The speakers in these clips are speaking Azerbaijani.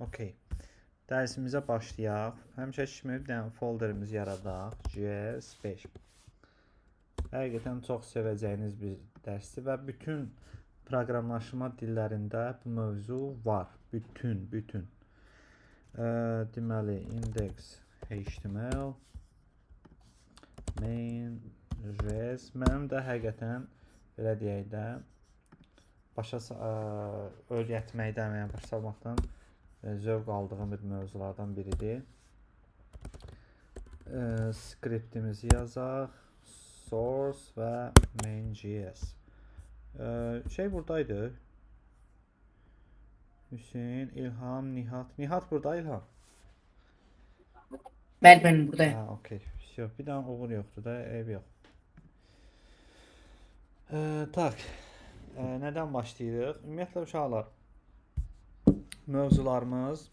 Okey. Dərsimizə başlayaq. Həmişəki kimi bir dənə folderimizi yaradaq. JS5. Həqiqətən çox sevəcəyiniz bir dərsdir və bütün proqramlaşma dillərində bu mövzu var. Bütün. Deməli, index HTML, main JS. Mənim də həqiqətən belə deyək də başa öyrətməkdən, yəni başa salmaqdan zövq aldığım bir mövzulardan biridir. Skriptimizi yazaq. Source və main.js. Şey buradaydı. Hüseyin, İlham, Nihat. Nihat burada, İlham. Bəli, bəli, buradayım. Ha, okey. Yox, bir dənə Uğur yoxdur da, eyb yox. Tak. Nədən başlayırıq? Ümumiyyətlə uşaqlar, mövzularımız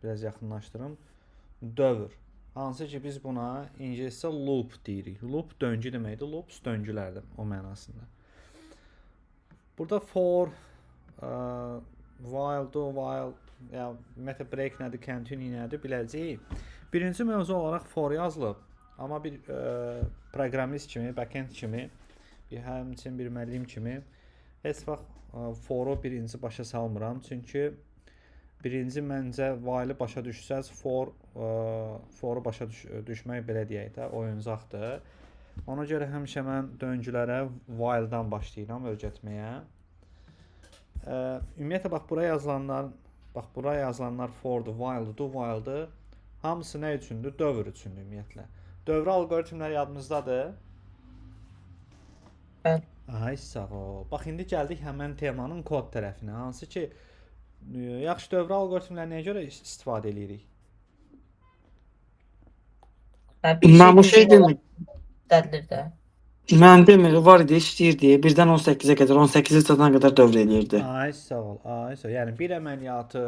biraz yaxınlaşdırım. Dövr. Hansı ki biz buna ingiliscə loop deyirik. Loop döngü deməkdir. Loops döngülərdir o mənasında. Burada for, while, do while, ya ümumiyyətlə break nədir, continue nədir biləcəyik. Birinci mövzu olaraq for yazılıb. Amma bir proqramist kimi, backend kimi, bir həmçinin bir müəllim kimi heç vaxt for-u birinci başa salmıram. Çünki birinci məncə while-ı başa düşsəz, for-u başa düşmək belə deyək də oyuncaqdır. Ona görə həmişə mən döngülərə while-dan başlayıram öyrətməyə. Ümumiyyətlə bax bura yazılanlar, bax bura yazılanlar for-dur, while-dır, do while-dır. Hamısı nə üçündür? Dövr üçündür ümumiyyətlə. Dövrü alqoritmlər yadınızdadır? Bəli. Ay sağ ol. Bax indi gəldik həmən temanın kod tərəfinə. Hansı ki yaxşı, dövrü alqoritmləri nəyə görə istifadə eləyirik? Hə, bir şey Mən bu şey düzgün demir. işlədilir də. Mən demir, var idi, işləyirdi. 1-dən 18-ə qədər, 18-ə çatana qədər dövr eləyirdi. Ay sağ ol. Ay sağ ol. Yəni bir əməliyyatı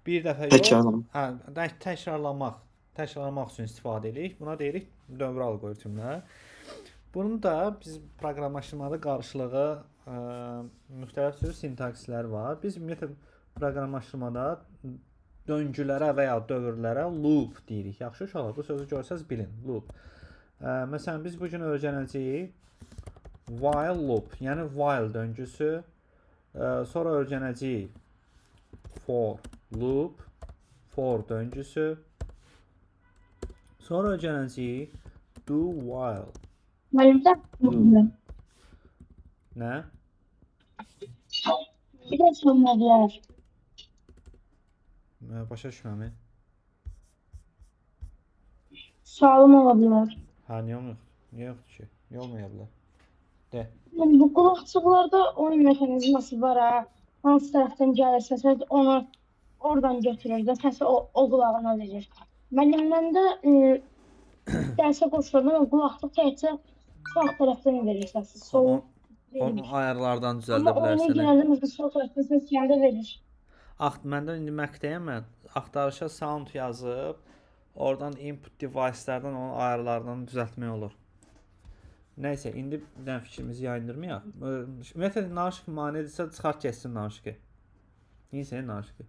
bir dəfə yox, Təkrarlama. hə, təkrarlamaq üçün istifadə edirik. Buna deyirik dövrü alqoritmlər. Bunun da biz proqramlaşdırmada qarşılığı müxtəlif cür sintakslər var. Biz ümumiyyətlə proqramlaşdırmada döngülərə və ya dövrlərə loop deyirik. Yaxşı uşaqlar, bu sözü görsəz bilin, loop. Məsələn, biz bu gün öyrənəcəyik while loop, yəni while döngüsü. Sonra öyrənəcəyik for loop, for döngüsü. Sonra öyrənəcəyik do while. Müəllim də Loop. Nə? Bir də sorma bilər. Başa düşməmi? Sualım ola bilər. Hə, niyə olmuyor? Niyə yoxdur ki? Niyə olmaya bilər? De. Yəni bu qulaqçıqlarda oyun mexanizması var ha. Hansı tərəfdən gəlirsə səs onu oradan götürür də səsi o qulağına verir. Müəllimdən də dərsə qoşulanda o qulaqlıq təkcə sağ tərəfdən verir səsi, sol Onu vermir. ayarlardan düzəldə Amma oyuna bilərsən. girəndə məsələn sol tərəfdən səs gələndə verir. Axt məndə indi Mac-dəyəm mən. Axtarışa sound yazıb oradan input device-lardan onun ayarlarından düzəltmək olur. Nəysə, indi bir dənə fikrimizi yayındırmayaq. Ümumiyyətlə nauşnik manedirsə çıxart getsin nauşniki. Neysə nauşniki.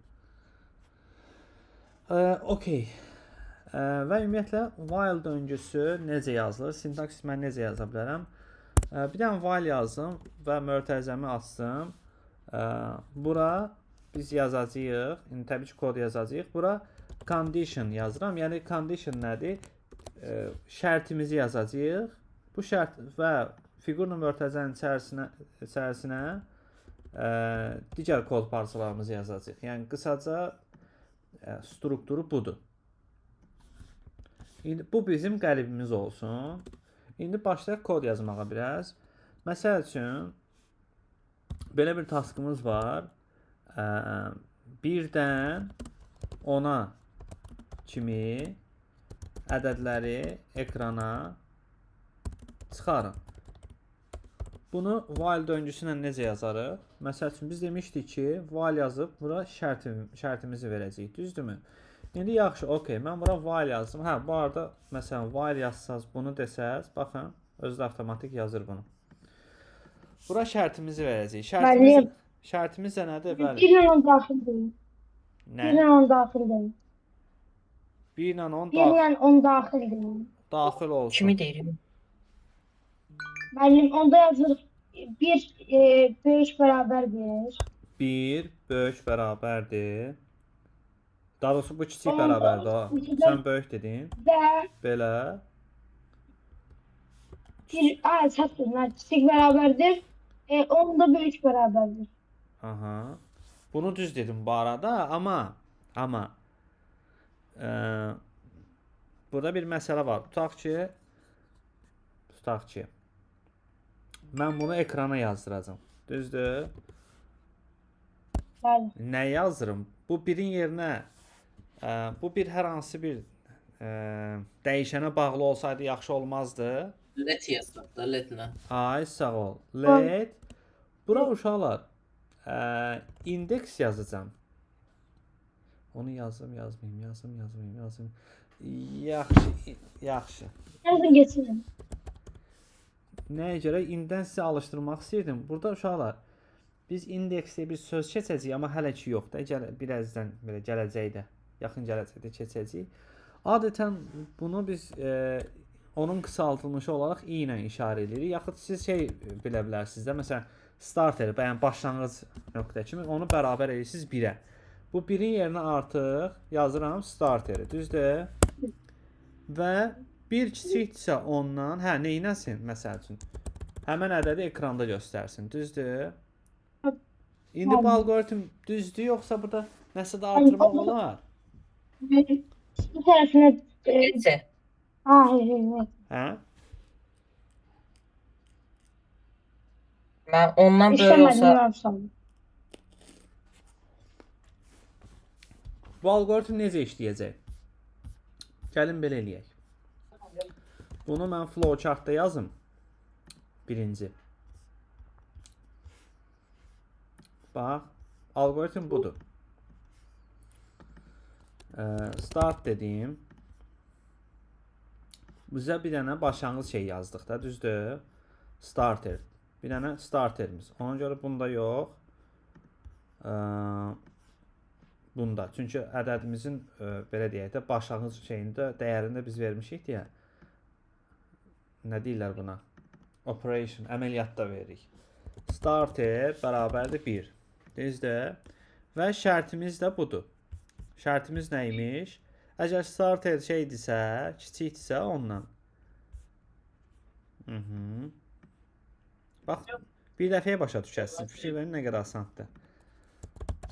Okey. Və ümumiyyətlə while döngüsü necə yazılır? Sintaks mən necə yaza bilərəm? Bir dənə while yazdım və mötərizəmi açdım. Bura biz yazacağıq. İndi təbii ki kod yazacağıq. Bura condition yazıram. Yəni condition nədir? Şərtimizi yazacağıq. Bu şərt və fiqurlu mötərizənin içərisinə digər kod parçalarımızı yazacağıq. Yəni qısaca strukturu budur. İndi bu bizim qəlibimiz olsun. İndi başlayaq kod yazmağa biraz. Məsəl üçün belə bir taskımız var. Birdən 10-a kimi ədədləri ekrana çıxarın. Bunu while döngüsü ilə necə yazarıq? Məsəl üçün biz demişdik ki, while yazıb bura şərtimizi verəcəyik, düzdürmü? İndi yaxşı, okey, mən bura while yazdım. Hə, bu arada məsələn while yazsaz, bunu desəz, baxın, özü də avtomatik yazır bunu. Bura şərtimizi verəcəyik. Müəllim. Şərtimiz də nədir? Bəli. Bir ilə daxil deyil. Nə? 1 ilə 10 daxil deyil. 1 ilə 10 1 ilə 10 daxil deyil. Daxil olsun. Kimi deyirik? Müəllim, onda yazırıq 1 böyük bərabər 1. 1 böyük bərabərdir. Daha doğrusu bu kiçik Onda bərabərdir. Ha. ikidən- Sən böyük dedin. Və Belə. 1 a çatdır, kiçik bərabərdir. 10 da böyük bərabərdir. Aha. Bunu düz dedim bu arada, amma burada bir məsələ var. Tutaq ki mən bunu ekrana yazdıracağam. Düzdür? Bəli. Nə yazdırım? Bu birin yerinə bu bir hər hansı bir dəyişənə bağlı olsaydı yaxşı olmazdı. Let yazsaq da, letlə. Ay, sağ ol. Let. Bura uşaqlar, indeks yazacağam. Onu yazım, yazmayayım, yazım, yazmayayım, yazım. Yaxşı, yaxşı. Yazın geçsin. Nəyə görə? İndən sizə alışdırmaq istəyirdim. Burada uşaqlar, biz indeks deyə bir söz keçəcəyik, amma hələ ki yox da, birazdan belə gələcəkdə, yaxın gələcəkdə keçəcəyik. Adətən bunu biz onun qısaltılmışı olaraq i ilə işarə edirik. Yaxud siz şey bilə bilərsiniz də, məsələn, starter, yəni başlanğıc nöqtə kimi onu bərabər edirsiniz 1-ə. Bu 1-in yerinə artıq yazıram starteri, düzdür? Və bir kiçikdirsə ondan, hə, neynəsin məsəl üçün? Həmən ədədi ekranda göstərsin, düzdür? İndi bu algoritm düzdür, yoxsa burada nəsə də artırmaq olar? Bu tərəfinə Necə? ha, hey, hey, hey. Hə? Mən ondan böyük İşləmədim, olsa mən sandım. Bu algoritm necə işləyəcək? Gəlin belə eləyək. Bunu mən flowchartda yazım. Birinci. Bax, algoritm budur. Start dediyim. Bizə bir dənə başlanğıc şey yazdıq da, düzdür? Starter. Bir dənə starterimiz. Ona görə bunda yox. Bunda. Çünki ədədimizin belə deyək də başlanğıc şeyində dəyərində biz vermişik deyə. Nə deyirlər buna? Operation, əməliyyatda veririk. Starter bərabərdir 1. Düzdür? Və şərtimiz də budur. Şərtimiz nə imiş? Əgər starter şeydirsə, kiçikdirsə ondan. Bax, bir dəfəyə başa düşəsiniz. Fikir verin nə qədər asandır.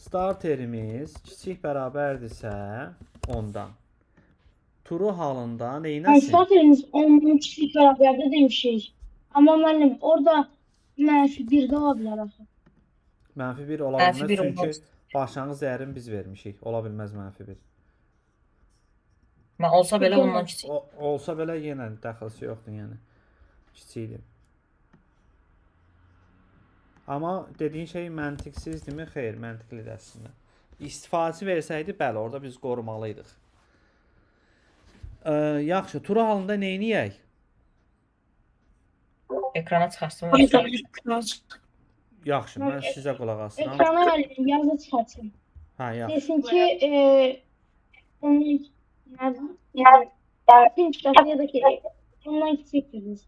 Starterimiz kiçik bərabərdirsə ondan. True halında Yəni neynəsin? starterimiz 10-un kiçik bərabərdir demişik. Amma müəllim, orada mənfi 1 də ola bilər axı. Mənfi 1 ola Mənfi bilməz bir çünki olmaz. başlanğıc dəyərini biz vermişik. Ola bilməz mənfi 1. Mən olsa belə ondan kiçik. Olsa belə yenə dəxilsi yoxdur yəni. Kiçikdir. Amma dediyin şey məntiqsizdirmi? Xeyr, məntiqlidir əslində. İstifadəçi versəydi, bəli, orada biz qorumalıydıq. Yaxşı, true halında nə edək? Ekrana çıxarsın. Yaxşı, mən sizə qulaq asıram. Ekrana müəllim yazı çıxartsın. Hə, yaxşı. Desin ki, onun nə? Yani, ya da ki, ondan kiçikdir.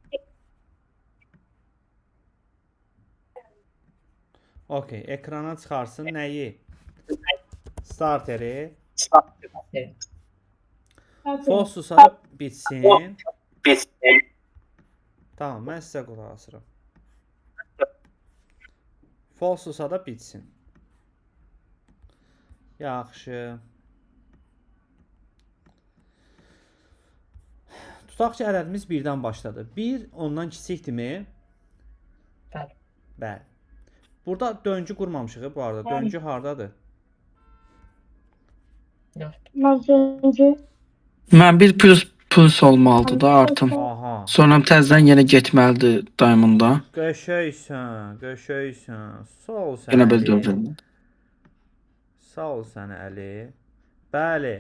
Okay, ekrana çıxarsın nəyi? Starteri. Starter. False da bitsin. Tamam, mən sizə qulaq asıram. False da bitsin. Yaxşı. Tutaq ki, ədədimiz 1-dən başladı. 1 ondan kiçikdirmi? Bəli. Bəli. Burada döngü qurmamışıq bu arada. Bəli. Döngü hardadır? Yox. Mən döngü. Mən bir plus plus olmalıdır da artım. Aha. Sonra təzədən yenə getməlidir diamond'a. Qəşəngsən, qəşəngsən. Sağ ol sən. Yenə belə Əli. dövr eləmək. Sağ ol sənə Əli. Bəli,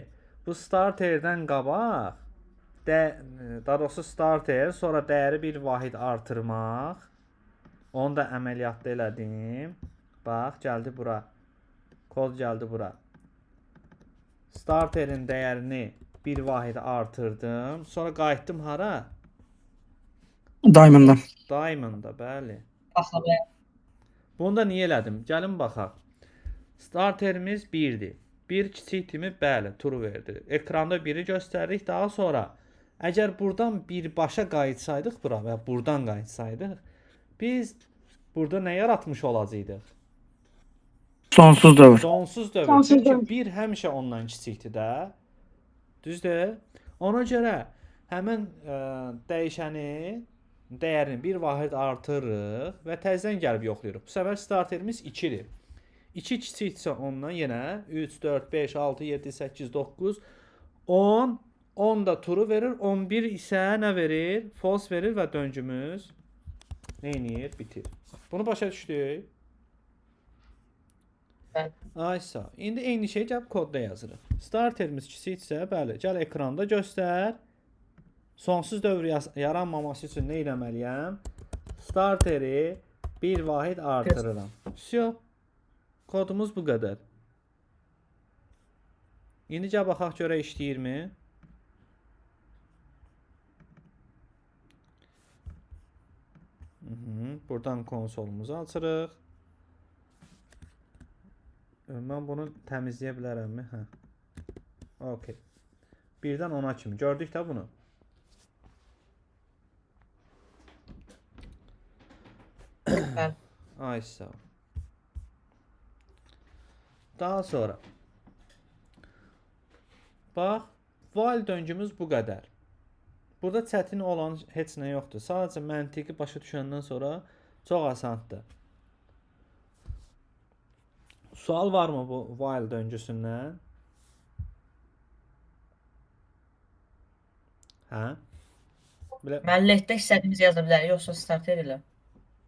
bu starterdən qabaq də, daha doğrusu starter, sonra dəyəri bir vahid artırmaq. Onu da əməliyyatda elədim. Bax, gəldi bura. Kod gəldi bura. Starterin dəyərini bir vahid artırdım. Sonra qayıtdım hara? Diamond'da. Diamond'a, bəli. Paxlava. Bunu da niyə elədim? Gəlin baxaq. Starterimiz 1-dir. 1 kiçikdirmi? Bəli, true verdi. Ekranda 1-i göstəririk. Daha sonra əgər buradan birbaşa qayıtsaydıq bura və buradan qayıtsaydıq, biz burada nə yaratmış olacaqdıq? Sonsuz dövr. Sonsuz dövr. Sonsuz Çünki dövr. 1 həmişə ondan kiçikdir də. Düzdür? Ona görə həmin dəyişəni dəyərini bir vahid artırırıq və təzədən gəlib yoxlayırıq. Bu səfər starterimiz 2-dir. 2 kiçikdirsə ondan yenə 3, 4, 5, 6, 7, 8, 9, 10, 10 da true verir. 11 isə nə verir? False verir və döngümüz nə eləyir? Bitir. Bunu başa düşdük? Bəli. Aysa, indi eyni şeyi gəlib kodda yazırıq. Starterimiz kiçikdirsə, bəli, gəl ekranda göstər. Sonsuz dövr yaranmaması üçün nə eləməliyəm? Starteri bir vahid artırıram. Vsyo. Kodumuz bu qədər. İndi gəl baxaq görək işləyirmi? Buradan konsolumuzu açırıq. Mən bunu təmizləyə bilərəmmi? Hə. Okay. 1-dən 10-a kimi. Gördük də bunu. Bəli. Ay sağ ol. Daha sonra bax, while döngümüz bu qədər. Burada çətin olan heç nə yoxdur. Sadəcə məntiqi başa düşəndən sonra çox asandır. Sual varmı bu while döngüsündən? Hə? Belə Mən let-də istədiyimizi yaza bilərik, yoxsa starter ilə.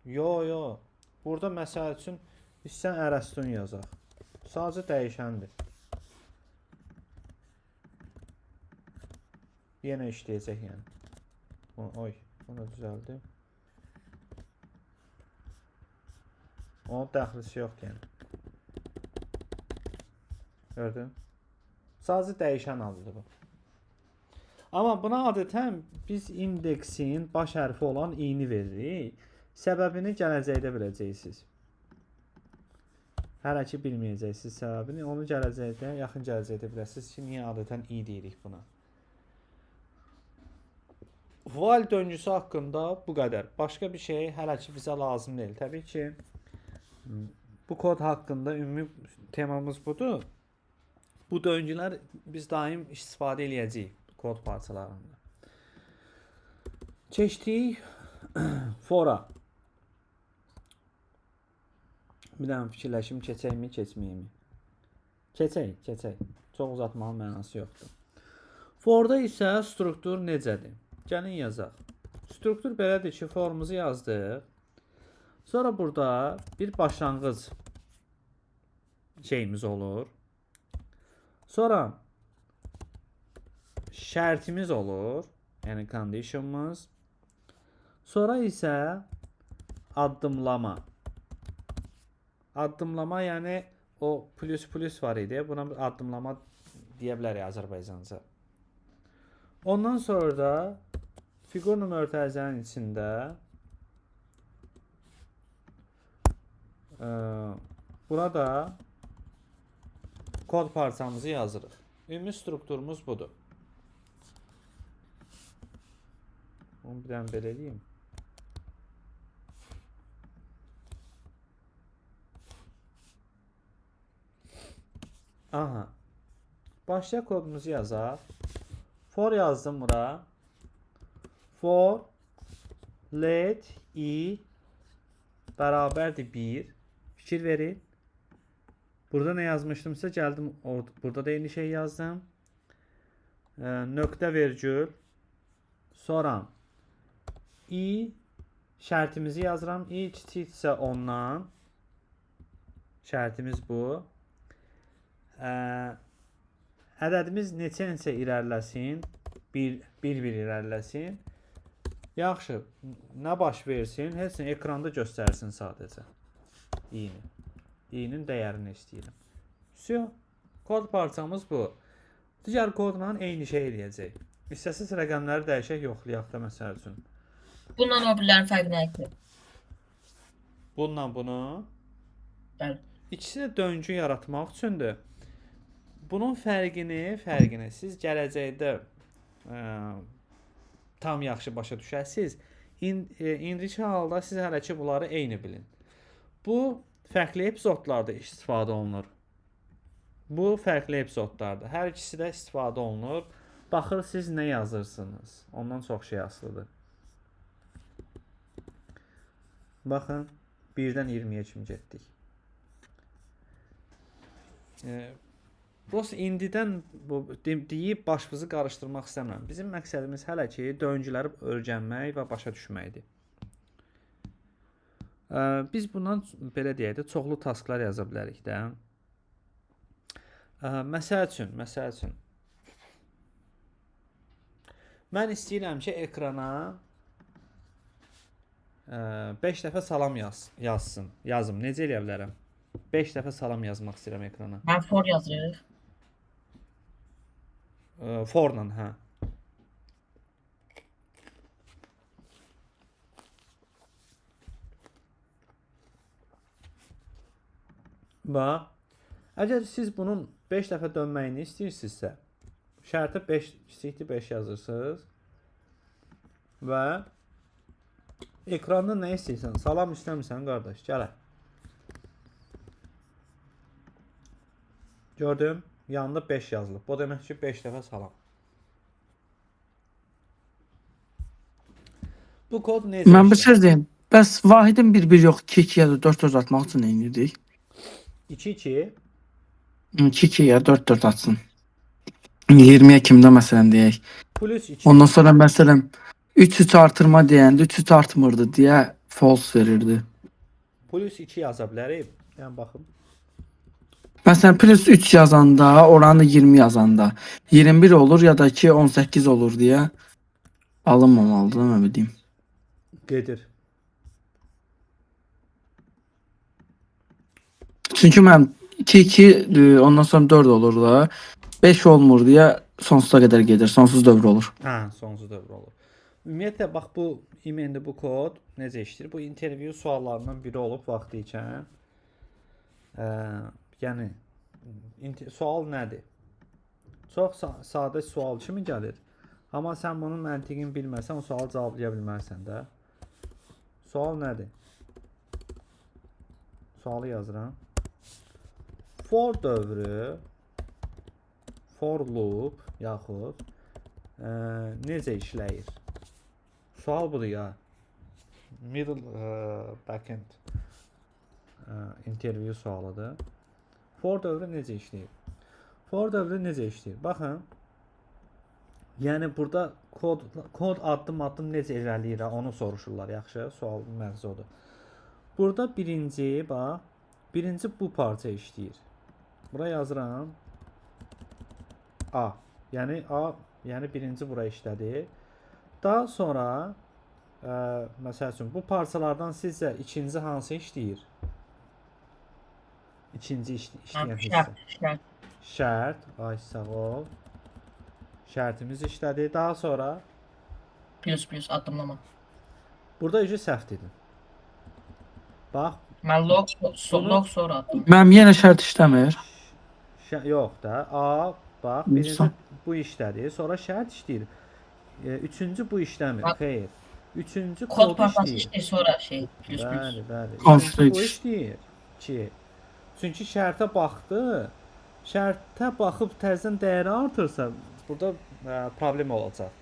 Yo, yo. Burada məsəl üçün istən Ərəstun yazaq. Sadəcə dəyişəndir. Yenə işləyəcək yəni. Oy, bunu düzəldim. Onun dəxlisi yoxdur yəni. Gördün? Sadəcə dəyişən adıdır bu. Amma buna adətən biz indeksin baş hərfi olan i-ni veririk. Səbəbini gələcəkdə biləcəksiniz. Hələ ki bilməyəcəksiniz səbəbini. Onu gələcəkdə, yaxın gələcəkdə biləsiniz ki, niyə adətən i deyirik buna. While döngüsü haqqında bu qədər. Başqa bir şey hələ ki bizə lazım deyil. Təbii ki, bu kod haqqında ümumi temamız budur. Bu döngülər biz daim istifadə eləyəcəyik kod parçalarında. Keçdik for-a. Bir dənə fikirləşim, keçəkmi, keçməyimi? Keçək, keçək. Çox uzatmağın mənası yoxdur. For-da isə struktur necədir? Gəlin yazaq. Struktur belədir ki, forumuzu yazdıq. Sonra burada bir başlanğıc şeyimiz olur. Sonra şərtimiz olur. Yəni condition'ımız. Sonra isə addımlama. Addımlama, yəni o plus plus var idi. Buna bir addımlama deyə bilərik Azərbaycanca. Ondan sonra da fiqurlu mötərizənin içində burada kod parçamızı yazırıq. Ümumi strukturumuz budur. Onu bir dənə belə eləyim. Aha. Başlayaq kodumuzu yazaq. For yazdım bura. For let i bərabərdir 1. Fikir verin. Burada nə yazmışdımsa gəldim burada da eyni şey yazdım. Nöqtə vergül. Sonra i şərtimizi yazıram. I kiçikdirsə ondan. Şərtimiz bu. Ədədimiz neçə-neçə irəliləsin? Bir irəliləsin. Yaxşı, nə baş versin? Heç nə, ekranda göstərsin sadəcə. İ-ni. İ-nin dəyərini istəyirəm. Vsyo. Kod parçamız bu. Digər kodla eyni şey eləyəcək. İstəsiz rəqəmləri dəyişək, yoxlayaq da məsəl üçün. Bununla o birilərin fərqi nə ki? Bununla bunu. Bəli. İkisi də döngü yaratmaq üçündür. Bunun fərqini siz gələcəkdə tam yaxşı başa düşəsiniz. İndiki halda siz hələ ki bunları eyni bilin. Bu fərqli epizodlarda istifadə olunur. Bu fərqli epizodlarda. Hər ikisi də istifadə olunur. Baxır siz nə yazırsınız. Ondan çox şey asılıdır. Baxın, 1-dən 20-yə kimi getdik. Prosta indidən bu deyib başınızı qarışdırmaq istəmirəm. Bizim məqsədimiz hələ ki döngüləri öyrənmək və başa düşməkdir. Biz bundan belə deyək də çoxlu tasklar yaza bilərik də. Məsəl üçün mən istəyirəm ki, ekrana 5 dəfə salam yazsın. Yazım. Necə eləyə bilərəm? 5 dəfə salam yazmaq istəyirəm ekrana. Mən for yazırıq. Forla, hə. Bax, əgər siz bunun 5 dəfə dönməyini istəyirsinizsə, şərtə 5 kiçikdir 5 yazırsınız və ekranda nə istəyirsən, salam istəmirsən qardaş, gəl. Gördüm, yanında 5 yazılıb. Bu demək ki, 5 dəfə salam. Bu kod necə Mən bir işləyir? söz deyim. Bəs Vahidin 1-1 yox, 2-2 ya da 4-4 atmaq üçün nə edirdik? 2-2. 2-2 ya 4-4 atsın. 20-yə kimdə məsələn deyək. Plus 2. Ondan sonra məsələn 3-3 artırma deyəndə 3-3 artmırdı deyə false verirdi. Plus 2 yaza bilərik. Yəni baxın. Məsələn plus 3 yazanda, oranı 20 yazanda 21 olur ya da ki 18 olur deyə alınmamalıdır, nə bileyim. Gedir. Çünki mən 2-2 ondan sonra 4 olur da 5 olmur deyə sonsuza qədər gedir, sonsuz dövr olur. Hə, sonsuz dövr olur. Ümumiyyətlə bax bu emaildə bu kod necə işləyir? Bu intervyu suallarından biri olub vaxtı ikən. Yəni sual nədir? Çox sadə sual kimi gəlir. Amma sən bunun məntiqini bilməsən, o sualı cevablaya bilməzsən də. Sual nədir? Sualı yazıram. For dövrü, for loop yaxud necə işləyir? Sual budur ya. Middle backend intervyu sualıdır. For dövrü necə işləyir? For dövrü necə işləyir? Baxın. Yəni burada kod addım-addım necə irəliləyir, onu soruşurlar. Yaxşı, sualın məqsədi odur. Burada birinci, bax, birinci bu parça işləyir. Bura yazıram A. Yəni A, yəni birinci bura işlədi. Daha sonra məsəl üçün bu parçalardan sizcə ikinci hansı işləyir? İkinci işləyən hissə. Şərt. Şərt. Ay sağ ol. Şərtimiz işlədi. Daha sonra Plus addımlama. Burada ücü səhv dedim. Bax, Mən log sonra addım. Mənim yenə şərt işləmir. Yox da. A, bax, birinci bu işlədi, sonra şərt işləyir. Üçüncü bu işləmir. Bax, Xeyr. Üçüncü kod kodu parçası işləyir. işləyir, sonra şey plus. Bəli, bəli. Constraint. Üçüncü bu işləyir ki, çünki şərtə baxdı. Şərtə baxıb təzədən dəyəri artırsa, burada problem olacaq.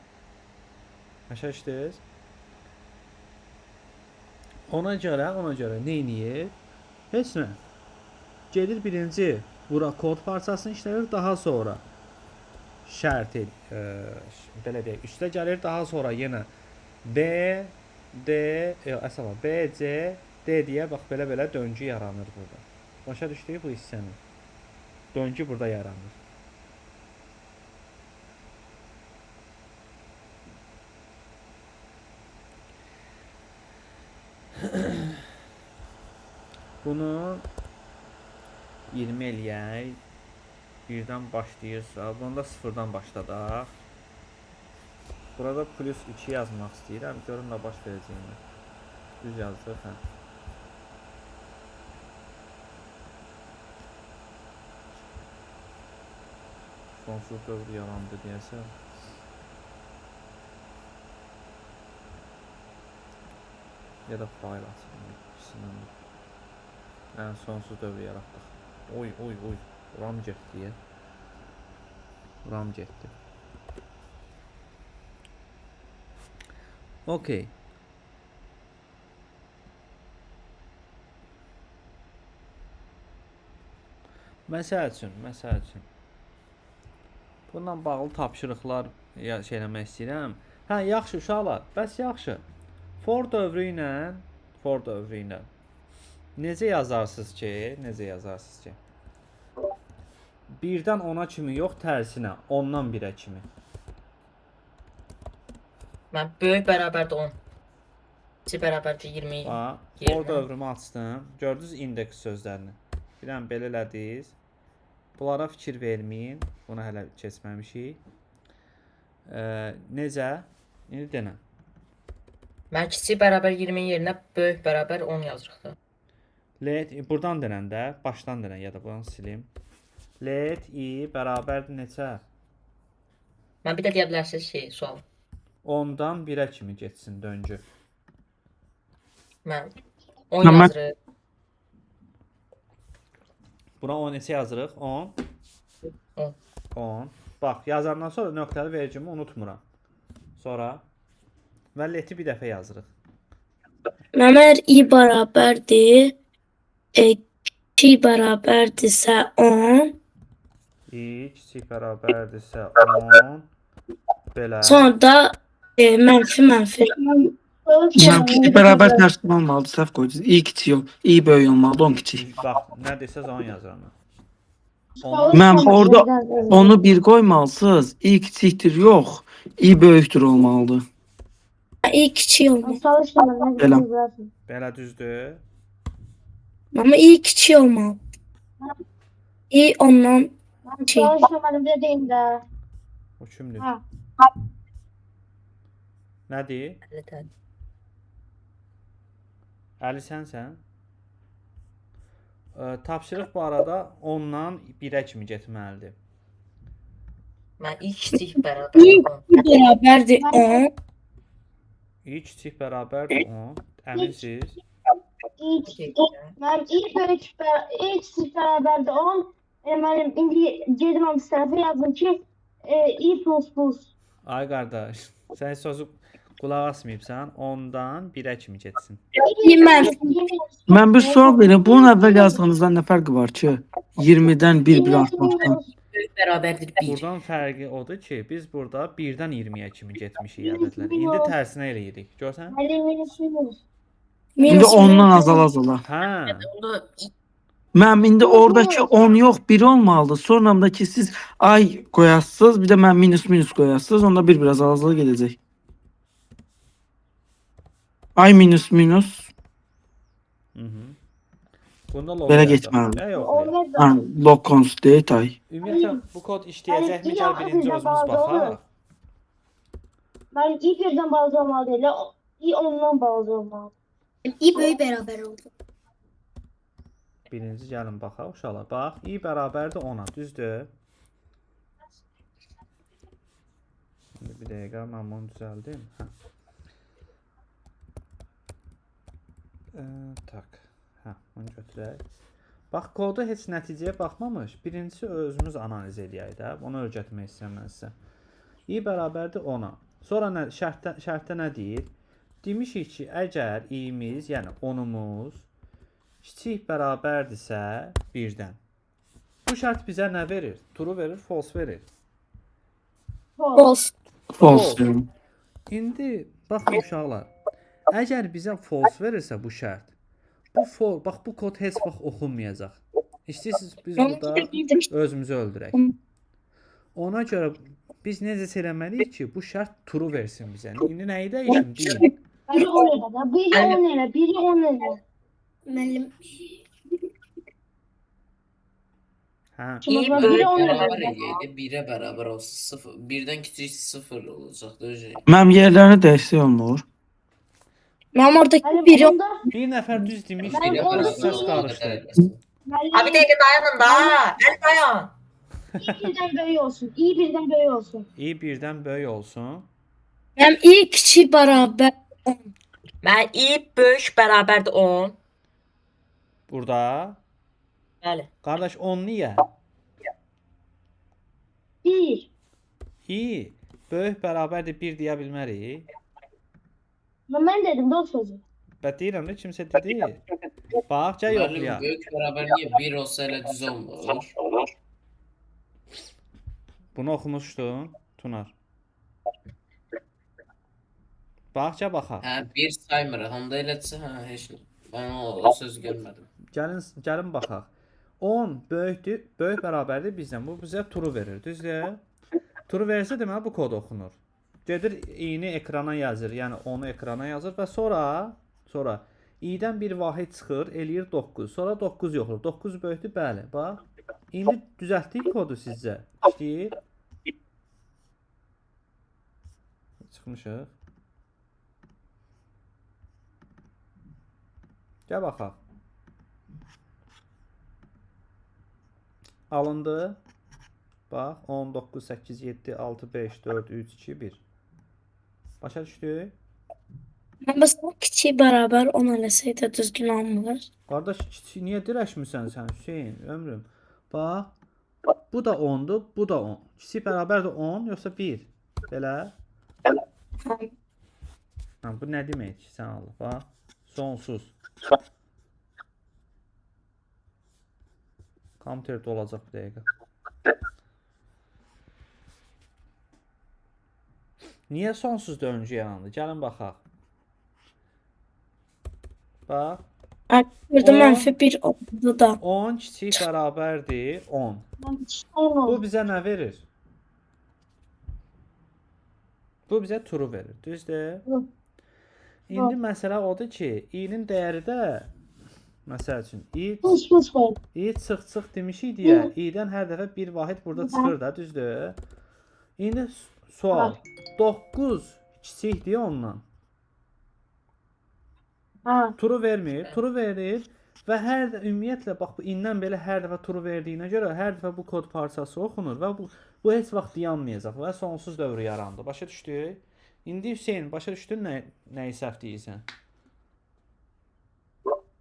Başa düşdünüz? Ona görə nə eləyir? Heç nə. Gedir birinci bura kod parçasını işlədir, daha sonra şərti, belə deyək, üstə gəlir, daha sonra yenə B, D, əsas B, C, D deyə bax belə-belə döngü yaranır burada. Başa düşdük bu hissəni? Döngü burada yaranır. Bunu 20 eləyək. Birdən başlayırsa, bunda sıfırdan başladaq. Burada plus 2 yazmaq istəyirəm. Görüm nə baş verəcəyini. Düz yazdıq, hə. Sonsuz dövr yarandı deyəsən. Ya da fayl açıldı. İkisindən biri. Hə, sonsuz dövr yaratdıq. Oy, oy, oy. RAM getdi ya. RAM getdi. Okey. Məsəl üçün. Bununla bağlı tapşırıqlar ya şey eləmək istəyirəm. Hə, yaxşı uşaqlar, bəs yaxşı. For dövrü ilə, for dövrü ilə necə yazarsınız ki, necə yazarsınız ki? 1-dən 10-a kimi yox, tərsinə, 10-dan 1-ə kimi. Mən böyük bərabərdir 10. Kiçik bərabərdir 20. Bax, for 20. dövrümü açdım. Gördünüz indeks sözlərini. Bir dənə belə elədiniz. Bunlara fikir verməyin. Buna hələ keçməmişik. Necə? İndi denə. Mən kiçik bərabər 20-nin yerinə böyük bərabər 10 yazırıq da. Let buradan denəndə, başdan denən ya da buradan silim. Let i bərabərdir neçə? Mən bir də deyə bilərsiniz şey, sual. 10-dan 1-ə kimi getsin döngü. Mən 10 Mən- yazırıq. Buna 10 neçə yazırıq? 10. 10. 10. Bax, yazandan sonra nöqtəli vericimi unutmuram. Sonra və leti bir dəfə yazırıq. Məmər i bərabərdir. 2 bərabərdirsə 10. I kiçik bərabərdirsə 10. Belə. Sonra da mənfi mənfi. Mən kiçik bərabər tərsinə olmalıdır, səhv qoydunuz. İ kiçik yox, i böyük olmalıdır, 10 kiçik. Bax, nə desəz onu yazıram mən. Mən orada onu bir qoymalısınız. İ kiçikdir, yox. İ böyükdür olmalıdır. İ kiçik olmalı. Çalışmadım. Belə. Belə düzdür. Amma i kiçik olmalı. İ ondan kiçik. Çalışmadım bir deyim də. O kimdir? Ha. Nədir? Əlli. Əli sənsən? Tapşırıq bu arada 10-dan 1-ə kimi getməlidir. Mən i kiçik bərabər 10. İ bərabərdir 10. İ kiçik bərabərdir 10. Əminsiniz? İ Mənim i böyük i kiçik bərabərdir 10. Mənim indi gedim o tərəfə yazdım ki, i plus plus. Ay qardaş, sən sözü qulaq asmayıbsan. 10-dan 1-ə kimi getsin. İ mənfi. Mən bir sual verim. Bunun əvvəl yazdığınızdan nə fərqi var ki? 20-dən 1 bir artmaqdan. Böyük bərabərdir 1. Buradan fərqi odur ki, biz burada 1-dən 20-yə kimi getmişik ədədlər. İndi tərsinə eləyirik. Görsən? Mənim minus minus. İndi Minus 10-dan azala-azala. Hə. Onda Mənim indi oradakı 10 yox, 1 olmalıdır. Sonramdakı siz ay qoyasınız, bir də mən minus minus qoyasınız. Onda bir biraz azala gedəcək. Ay minus minus. Mhm. Bunda log Belə yazdıq. getməlidir. Nə yox? Olmaz. Ha, log const date ay. Ümumiyyətlə bu kod işləyəcəkmi? Yəni, Gəl birinci birdən özümüz balaca baxaq. olur. Mənim i birdən balaca olmalı deyil, i ondan balaca olmalı. İ böyük bərabər oldu. Birinci gəlin baxaq uşaqlar. Bax, i bərabərdir 10-a, düzdür? İndi bir dəqiqə mən bunu düzəldim. Hə. Tak. Hə, bunu götürək. Bax, kodu heç nəticəyə baxmamış. Birincisi özümüz analiz eləyək də. Onu öyrətmək istəyirəm mən sizə. I bərabərdir 10-a. Sonra nə şərtdə nə deyir? Demişik ki, əgər i-miz, yəni 10-umuz kiçik bərabərdirsə 1-dən. Bu şərt bizə nə verir? True verir, false verir. False. False. İndi baxın uşaqlar. Əgər bizə false verirsə bu şərt, bu for, bax bu kod heç vaxt oxunmayacaq. İstəyirsiniz biz burada özümüzü öldürək. Ona görə biz necə eləməliyik ki, bu şərt true versin bizə. İndi nəyi dəyişim deyin. Biri 10 elə də, biri 10 elə, biri 10 elə. Müəllim. Hə. İ Biri böyük 10 Bərabər eləyək. eləyəydi, 1-ə bərabər olsa 0, 1-dən kiçik 0 olacaqdı. Öyle. Mənim yerlərini dəyişsək olmur. Mənim oradakı Müəllim 1 onda Bir nəfər düz demiş, Mənim 1-ə onda səs bərabər olsa qarışdı. qədər eləsin. Abi müəllim dəqiqə dayanın da. Əli dayan. i birdən böyük olsun. İ birdən böyük olsun. İ birdən böyük olsun. Mənim i kiçik bərabər 10. Mən i böyük bərabərdir 10. Burada. Bəli. Qardaş 10 niyə? 1. İ böyük bərabərdir 1 deyə bilmərik. Mən dedim də o sözü. Bə deyirəm də kimsə dedi. Bax, gəl Müəllim, yoxlayaq. böyük bərabər niyə 1 olsa elə düz olmur? Bunu oxumuşdun, Tunar. Bax, gəl baxaq. Hə, 1 saymırıq. Onda elədirsə, hə, heç nə. Mən o sözü görmədim. Gəlin, gəlin baxaq. 10 böyükdür, böyük bərabərdir bizdən. Bu bizə true verir, düzdür? True versə deməli bu kod oxunur. Gedir i-ni ekrana yazır, yəni 10-u ekrana yazır və sonra i-dən bir vahid çıxır, eləyir 9. Sonra 9 yoxdur. 9 böyükdür, bəli. Bax. İndi düzəltdik kodu sizcə. İşləyir. Çıxmışıq. Gəl baxaq. Alındı. Bax 10 9 8 7 6 5 4 3 2 1. Başa düşdük? Mən bəs o kiçik bərabər 10 eləsək də düzgün olmur. Qardaş kiçik niyə dirəşmisən sən Hüseyn ömrüm? Bax bu da 10-dur, bu da 10. Kiçik bərabərdir 10 yoxsa 1? Belə. Hə. Ha, bu nə deməkdir ki, sən Allah. Bax sonsuz. Kompüter dolacaq bir dəqiqə. Niyə sonsuz döngü yarandı? Gəlin baxaq. Bax, Burada 10 mənfi 1 oldu da. 10 kiçik bərabərdir 10. Mən 10 Bu oldu. bizə nə verir? Bu bizə true verir, düzdür? Hı. İndi məsələ odur ki, i-nin dəyəri də məsəl üçün i Plus plus qoy. i çıx çıx demişik deyə i-dən hər dəfə bir vahid burada çıxır da, düzdür? İndi sual 9 kiçikdir ondan. Hə. True vermir, true verir və hər ümumiyyətlə bax bu indən belə hər dəfə true verdiyinə görə hər dəfə bu kod parçası oxunur və bu heç vaxt dayanmayacaq və sonsuz dövrü yarandı. Başa düşdük? İndi Hüseyn, başa düşdün nəyi səhv deyirsən?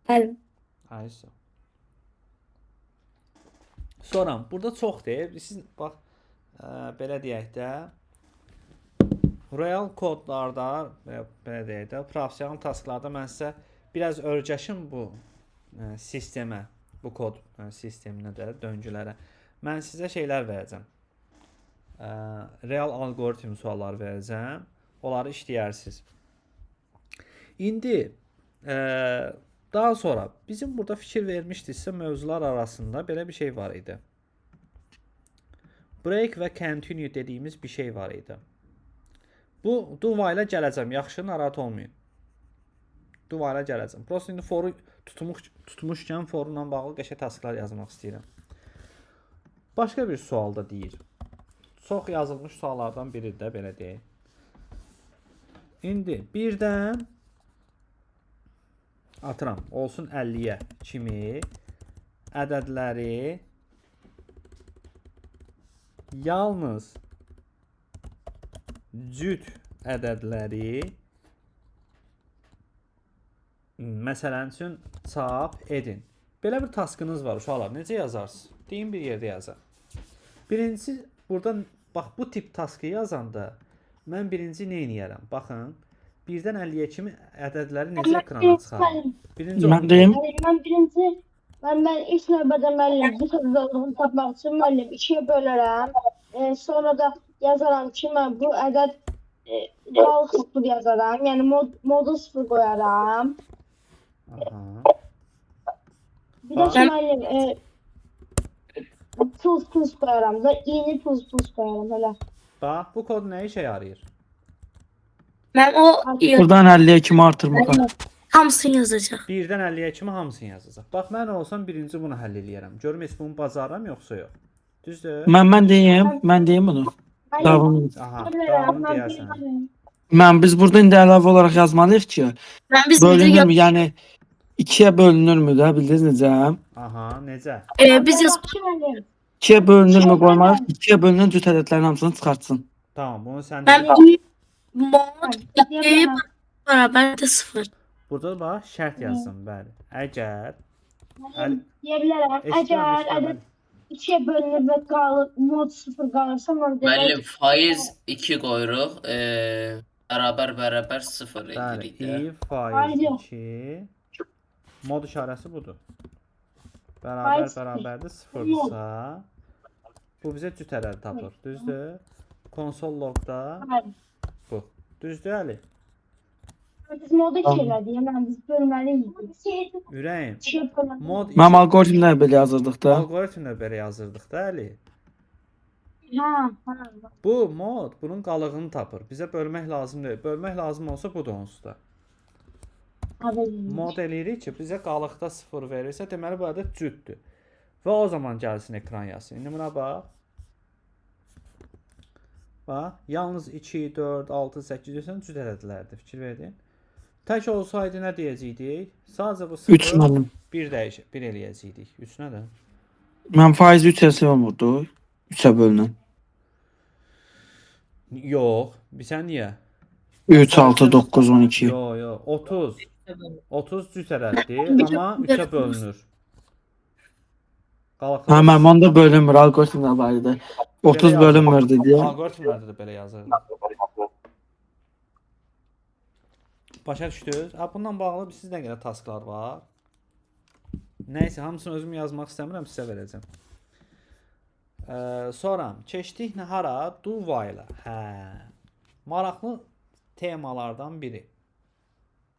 Bəli. Aysa. Sonra burada çoxdur. Siz bax belə deyək də real kodlarda və belə deyək də professional tasklarda mən sizə biraz öyrəşim bu sistemə, bu kod sisteminə də, döngülərə. Mən sizə şeylər verəcəm. Real alqoritm sualları verəcəm. Onları işləyərsiniz. İndi daha sonra bizim burada fikir vermişdinizsə mövzular arasında belə bir şey var idi. Break və continue dediyimiz bir şey var idi. Bu do while-a gələcəm. Yaxşı, narahat olmayın. Do while-a gələcəm. Prosta indi foru tutmuşkən forunla bağlı qəşəng tasklar yazmaq istəyirəm. Başqa bir sual da deyir. Çox yazılmış suallardan biridir də belə deyək. İndi birdən atıram olsun 50-yə kimi ədədləri yalnız cüt ədədləri məsələn üçün çap edin. Belə bir taskınız var uşaqlar. Necə yazarsınız? Deyin bir yerdə yazın. Birincisi burada bax bu tip taskı yazanda mən birinci nə eləyərəm? Baxın, 1-dən 50-yə kimi ədədləri necə ekrana çıxarım? Birinci Mən deyim. Müəllim, mən birinci mən ilk növbədə müəllim bu sözdə olduğunu tapmaq üçün müəllim 2-yə bölərəm. Sonra da yazaram ki, mən bu ədəd qalıq 0 yazaram. Yəni modul 0 qoyaram. Aha. Bir də ki, müəllim plus plus qoyaram da, i-ni plus plus qoyaram elə. Bax, bu kod nə işə yarayır? Mən o Buradan 50-yə kimi artırmağa. Müəllim, Hamısını yazacaq. 1-dən 50-yə kimi hamısını yazacaq. Bax, mən olsam birinci bunu həll eləyərəm. Görüm heç bunu bacarıram yoxsa yox. Düzdür? Mən deyim, mən deyim bunu. Müəllim, Davam edin. Aha, bilmirəm, davamını mən deyərsən. bilmirəm. Mən biz burada indi əlavə olaraq yazmalıyıq ki, Mən biz bir bölünürmü? Yəni 2-yə bölünürmü də, bildiniz necə? Aha, necə? biz yaz Yaxşı müəllim. 2-yə bölünürmü qoymalıyıq? 2-yə bölünən cüt ədədlərin hamısını çıxartsın. Tamam, bunu sən mən deyirsən. mod Deyə 2 bilərəm. bərabərdir 0. Burada bax şərt yazdım, bəli. Əgər Müəllim, deyə bilərəm. eşidirəm, Əgər eşidirəm. ədəd 2-yə bölünür və qalır, mod 0 qalırsa, onda demək Müəllim faiz 2 qoyuruq. Bərabər bərabər 0 Bəli, edirik də. if faiz Faiz yox. 2 mod işarəsi budur. Bərabər Faiz sıfır. bərabərdir 0-dırsa bu bizə cüt ədədi tapır. Düzdür? Konsol logda Bəli. bu. Düzdür Əli? Biz modu 2 Tamam. elədik, yəni biz bölməliyik. Ürəyim. 2-yə bölməliyik. Mod Mənim alqoritmlər belə yazırdıq da. alqoritmlə belə yazırdıq da Əli. Hə, hə. Bu mod bunun qalığını tapır. Bizə bölmək lazım deyil. Bölmək lazım olsa budur onsuz da. Mod eləyirik ki, bizə qalıqda 0 verirsə, deməli bu ədəd cütdür. Və o zaman gəlsin ekran yazsın. İndi buna bax. Bax, yalnız 2, 4, 6, 8 desən cüt ədədlərdir. Fikir verdin. Tək olsaydı nə deyəcəkdik? Sadəcə bu 3 0 müəllim. 1 dəyişir, 1 eləyəcəkdik. 3 nədir? Mən faiz 3 eləsə olmurdu. 3-ə bölünən. Yox. Sən niyə? 3, 6, 9, 12. Yox, yox. 30. 30 cüt ədəddir, amma 3-ə bölünür. Qalıqda Hə, mənim onda bölünmür, alqoritmlər var idi. 30 bölünmürdü deyə. Alqoritmlərdə də belə yazırdı. Başa düşdünüz? Ha, bununla bağlı siz nə qədər tasklar var? Nəysə, hamısını özüm yazmaq istəmirəm, sizə verəcəm. Sonra keçdik nə hara? Do while-a. Hə. Maraqlı temalardan biri.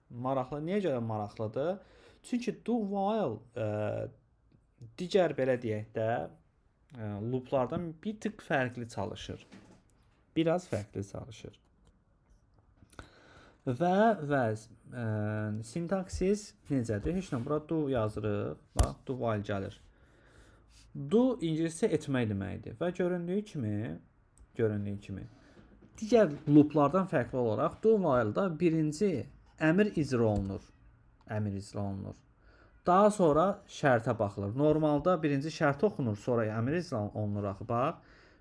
Maraqlı. Niyə görə maraqlıdır? Çünki do while digər belə deyək də looplardan bir tık fərqli çalışır. Biraz fərqli çalışır. Və sintaksis necədir? Heç nə bura do yazırıq. Bax, do while gəlir. Do ingiliscə etmək deməkdir və göründüyü kimi digər looplardan fərqli olaraq do while-da birinci əmr icra olunur. Əmr icra olunur. Daha sonra şərtə baxılır. Normalda birinci şərt oxunur, sonra əmr icra olunur axı bax.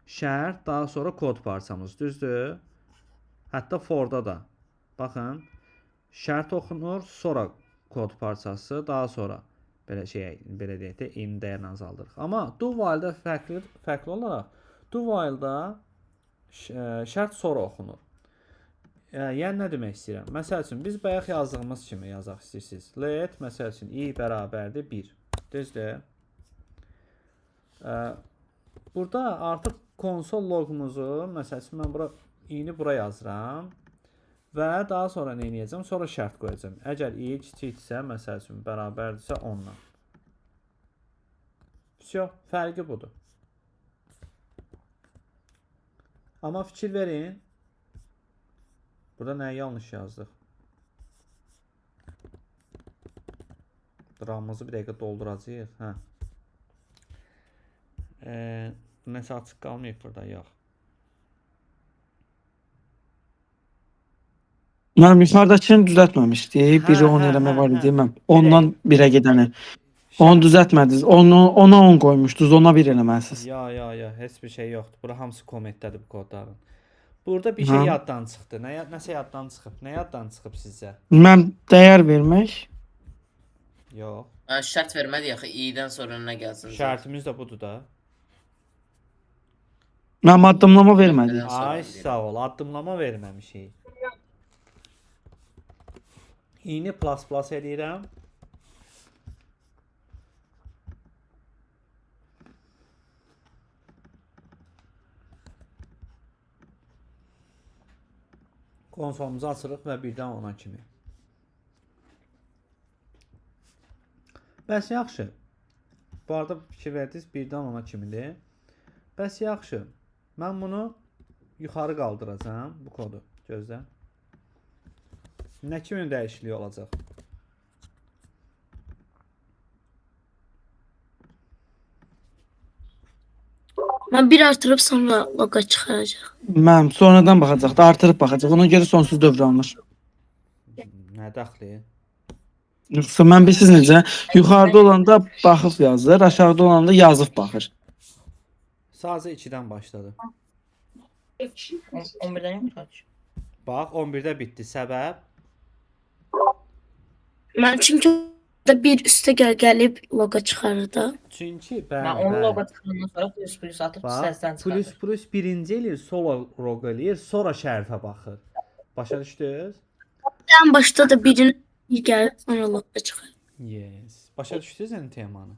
Şərt, daha sonra kod parçamız, düzdür? Hətta for-da da. Baxın, şərt oxunur, sonra kod parçası, daha sonra belə şey, belə deyək də in dəyərini azaldırıq. Amma do while-da fərqli olaraq do while-da şərt sonra oxunur. Yəni nə demək istəyirəm? Məsəl üçün biz bayaq yazdığımız kimi yazaq istəyirsiniz. Let məsəl üçün i bərabərdir 1. Düzdür? Burada artıq konsol loqumuzu, məsəl üçün mən bura i-ni bura yazıram və daha sonra nə edəcəm? Sonra şərt qoyacağam. Əgər i kiçikdirsə, məsəl üçün bərabərdirsə 10-dan. Vəsə, fərqi budur. Amma fikir verin. Burada nəyi yanlış yazdıq? Dramımızı bir dəqiqə dolduracağıq. Hə. Nəsə açıq qalmayıb burada, yox. Mənim yuxarıdakını düzəltməmişdik. Hə, 1-i 10 hə, eləmə hə, var hə. idi mən. 10-dan 1-ə gedəni. Onu düzəltmədiniz. Onu ona 10 qoymuşdunuz, ona 1 eləməlisiniz. Ya, heç bir şey yoxdur. Bura hamısı kommentdədir bu kodların. Burada bir şey Hə. yaddan çıxdı. Nəsə yaddan çıxıb. Nə yaddan çıxıb sizcə? Mən dəyər vermək. Yox. Ha, şərt vermədi axı i-dən sonra nə gəlsin? Şərtimiz də budur da. Mən addımlama vermədik. Nöqtədən sonra Ay deyirəm. sağ ol, addımlama verməmişik. İni plus plus eləyirəm. Konsolumuzu açırıq və birdən ona kimi. Bəs yaxşı. Bu arada fikir verdiniz, birdən ona kimidir. Bəs yaxşı. Mən bunu yuxarı qaldıracağam bu kodu. Gözlə. Nə kimi dəyişiklik olacaq? Mən bir artırıb sonra loqa çıxaracaq. Mənim sonradan baxacaq da, artırıb baxacaq. Ona görə sonsuz dövr alınır. Nə dəxli? Yoxsa mən bilirsiniz necə? Yuxarıda olanda baxıb yazır, aşağıda olanda yazıb baxır. Sadəcə 2-dən başladı. 11-dən yoxdur ki. Bax, 11-də bitdi. Səbəb? Mən çünki da bir üstə gəlib loqa çıxarır da. Çünki Mən bəli, onu bəli. loqa çıxandan sonra plus plus atıb Bax, səsdən plus çıxardır. plus birinci eləyir, sola roq eləyir, sonra şərtə baxır. Başa düşdünüz? Ən başda da birini bir gəlib sonra loqa çıxarır. Yes. Başa düşdünüz indi temanı?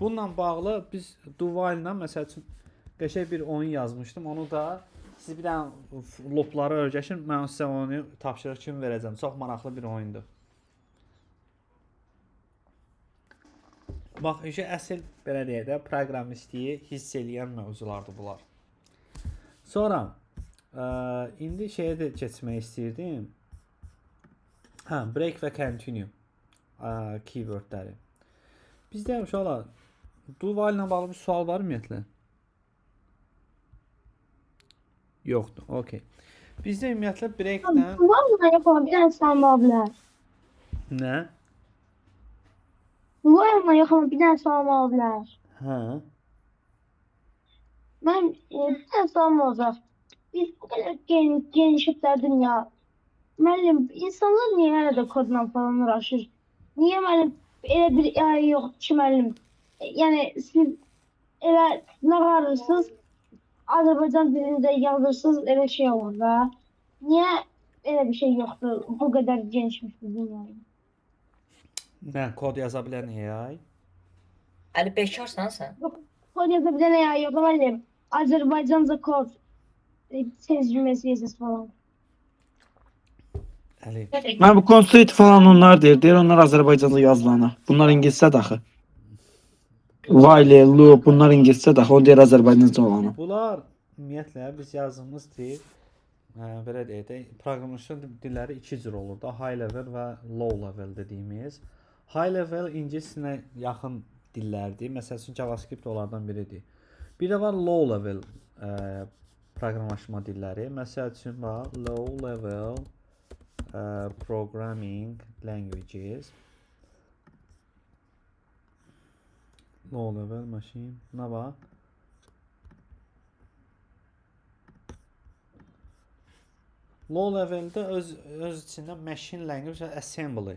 Bununla bağlı biz do while-la məsəl üçün qəşəng bir oyun yazmışdım. Onu da siz bir dənə lopları öyrəşin. Mən sizə onu tapşırıq kimi verəcəm. Çox maraqlı bir oyundur. Bax, işə əsl belə deyək də proqramistliyi hiss eləyən mövzulardır bunlar. Sonra indi şeyə də keçmək istəyirdim. Hə, break və continue keywordləri. Bizdə uşaqlar do while ilə bağlı bir sual var ümumiyyətlə? Yoxdur. Okay. Bizdə ümumiyyətlə breaklə Vallahi yox, amma bir dənə sualım ola bilər. nə? Vallahi yox, amma bir dənə sualım ola bilər. Hə. Mən bir dənə sualım olacaq. Biz bu qədər genişiblər dünya. Müəllim, insanlar niyə hələ də kodla falan uğraşır? Niyə müəllim elə bir AI yoxdur ki, müəllim? Yəni siz elə nə varırsınız? Azərbaycan dilində yazırsınız, elə şey olur da. Niyə elə bir şey yoxdur? Bu qədər genişmiş bir dünyada. Nə kod yaza bilən AI? Əli bekarsan sən. Kod yaza bilən AI yoxdur müəllim. Azərbaycanca kod sezilməsi yazısı falan. Əli. Mən bu constraint falan onlar deyir. Deyir onlar Azərbaycanca yazılana. Bunlar ingiliscə axı. While, loop bunlar ingiliscə axı. O deyir Azərbaycanca olanı. Bunlar ümumiyyətlə biz yazdığımız dil belə deyək də proqramlaşma dilləri iki cür olur da, high level və low level dediyimiz. High level ingilis dilinə yaxın dillərdir. Məsəl üçün JavaScript onlardan biridir. Bir də var low level proqramlaşma dilləri. Məsəl üçün bax low level programming languages. Low level machine. Nə var? Low leveldə öz içində machine language və assembly.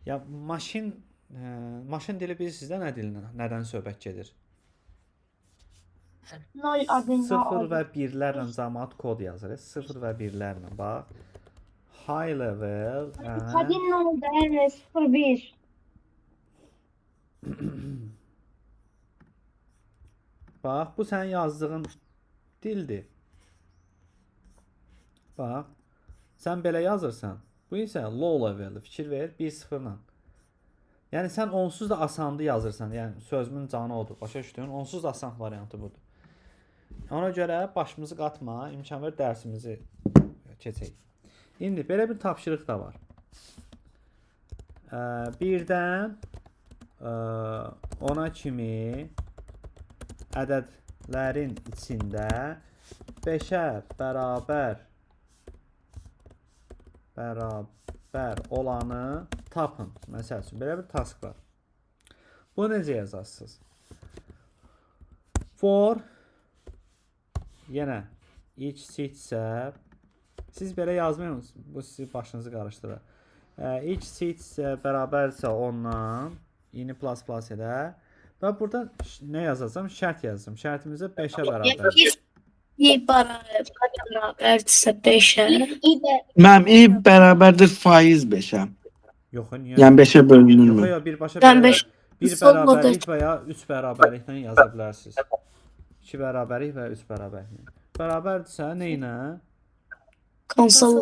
Ya maşın dili bilirsiniz də nə dilindən, nədən söhbət gedir? 0 adın 0 və 1-lərlə cəmaət kod yazır. 0 və 1-lərlə bax. High level. Aha. Kadın ne oldu? Yəni 01. Bax, bu sənin yazdığın dildir. Bax, sən belə yazırsan. Bu isə low leveldir. Fikir ver, 1-0-la. Yəni sən onsuz da asandı yazırsan. Yəni sözümün canı odur. Başa düşdün? Onsuz da asan variantı budur. Ona görə başımızı qatma, imkan ver dərsimizi keçək. İndi belə bir tapşırıq da var. Birdən 10-a kimi ədədlərin içində 5-ə bərabər olanı tapın. Məsəl üçün belə bir task var. Bunu necə yazarsınız? For yenə i kiçiksə siz belə yazmayın, bu sizi başınızı qarışdırır. I kiçiksə bərabərsə ondan i-ni plus plus elə və burada nə yazacağam? Şərt yazacağam. Şərtimizə 5-ə bərabər. If i bərabərdirsə 5-ə, İ də Mənim i bərabərdir faiz 5-ə. Yox, niyə? Yəni 5-ə Yox, bölünürmü? yox, birbaşa Mən belə bir son bərabərlik və ya 3 bərabərliklə yaza bilərsiniz. 2 bərabərlik və ya 3 bərabərlik. Bərabərdirsə nə ilə? Konsol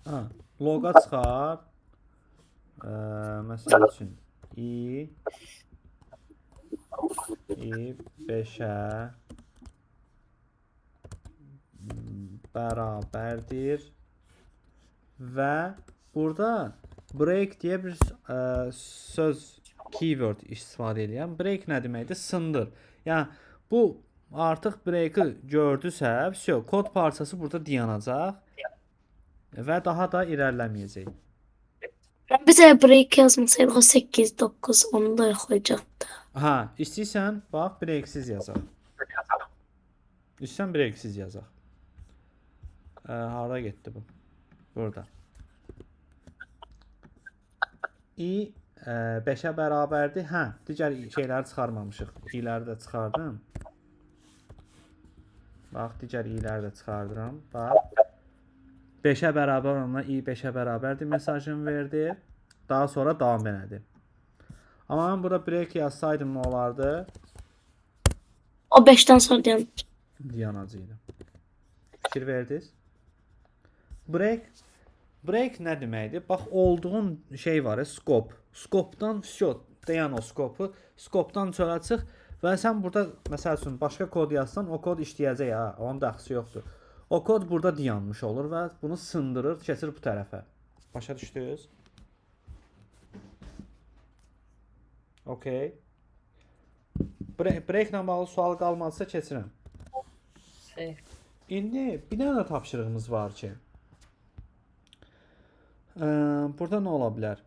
Ha, loqa çıxar. Məsəl üçün i 5-ə bərabərdir və burada break deyə bir söz keyword istifadə edirəm. Break nə deməkdir? Sındır. Yəni Bu artıq break-i gördüsə, vəsə, kod parçası burada dayanacaq və daha da irəliləməyəcək. Bizə break yazmasaydıq o 8, 9 onu da yoxlayacaqdı. Hə, istəyirsən, bax, breaksiz yazaq. İstəyirsən breaksiz yazaq. Hara getdi bu? Burada. I 5-ə bərabərdir. Hə, digər şeyləri çıxarmamışıq. İ-ləri də çıxardım. Bax, digər i-ləri də çıxardıram. Bax. 5-ə bərabər olana i 5-ə bərabərdir mesajını verdi. Daha sonra davam elədi. Amma mən burada break yazsaydım nə olardı? O 5-dən sonra deyən Dayanacaqdı. Fikir verdiniz? Break nə deməkdir? Bax olduğun şey var, scope. Scope-dan vəsə, dayan o scope-u. Scope-dan çölə çıx və sən burada məsəl üçün başqa kod yazsan, o kod işləyəcək ha, onun dəxli yoxdur. O kod burada dayanmış olur və bunu sındırır, keçir bu tərəfə. Başa düşdünüz? Okay. Break-lə bağlı sual qalmadısa keçirəm. Xeyr. İndi bir dənə də tapşırığımız var ki, burada nə ola bilər?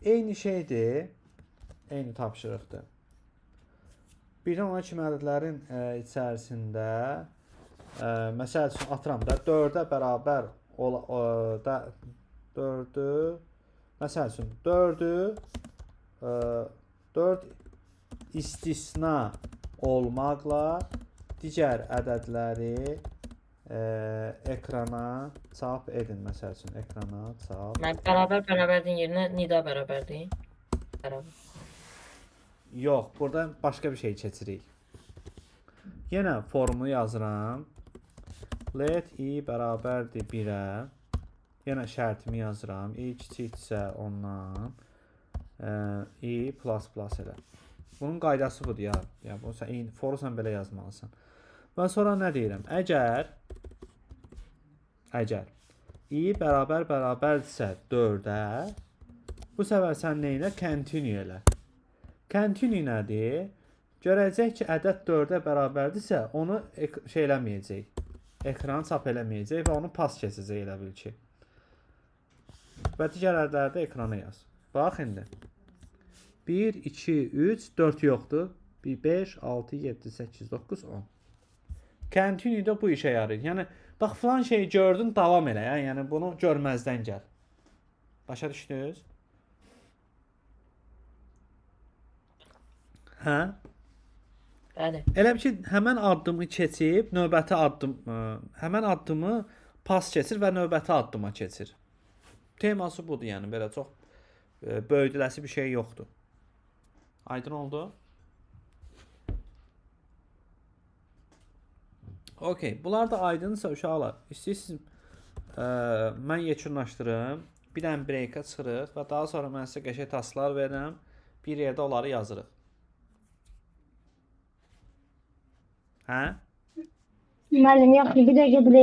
Eyni şeydir, eyni tapşırıqdır. Birdən ona kimi ədədlərin içərisində məsəl üçün atıram da 4-ə bərabər ola, da 4-ü məsəl üçün 4-ü 4 istisna olmaqla digər ədədləri ekrana çap edin məsəl üçün ekrana çap. Mən bərabər bərabərdir yerinə nida bərabərdir. Bərabər. Yox, burada başqa bir şey keçirik. Yenə formu yazıram. Let i bərabərdir 1-ə. Yenə şərtimi yazıram. I kiçikdirsə ondan i plus plus elə. Bunun qaydası budur ya. Ya bu sən eyni foru sən belə yazmalısan. Və sonra nə deyirəm? Əgər i bərabər bərabərdirsə 4-ə, bu səfər sən nə elə? Continue elə. Continue nədir? Görəcək ki, ədəd 4-ə bərabərdirsə, onu şey eləməyəcək. Ekranı çap eləməyəcək və onu pas keçəcək elə bil ki. Və digər ədədləri də ekrana yaz. Bax indi. 1, 2, 3, 4 yoxdur. 1, 5, 6, 7, 8, 9, 10. Continue də bu işə yarayır. Yəni bax filan şeyi gördün, davam elə. Yəni bunu görməzdən gəl. Başa düşdünüz? Hə? Bəli. Elə bir ki, həmən addımı keçib növbəti addım, həmən addımı pas keçir və növbəti addıma keçir. Teması budur, yəni belə çox böyüdüləsi bir şey yoxdur. Aydın oldu? Okay, bunlar da aydınsa uşaqlar, istəyirsiniz mən yekunlaşdırım, bir dənə breakə çıxırıq və daha sonra mən sizə qəşəng tasklar verirəm, bir yerdə onları yazırıq. Hə? Müəllim, yaxşı, bir dəqiqə break.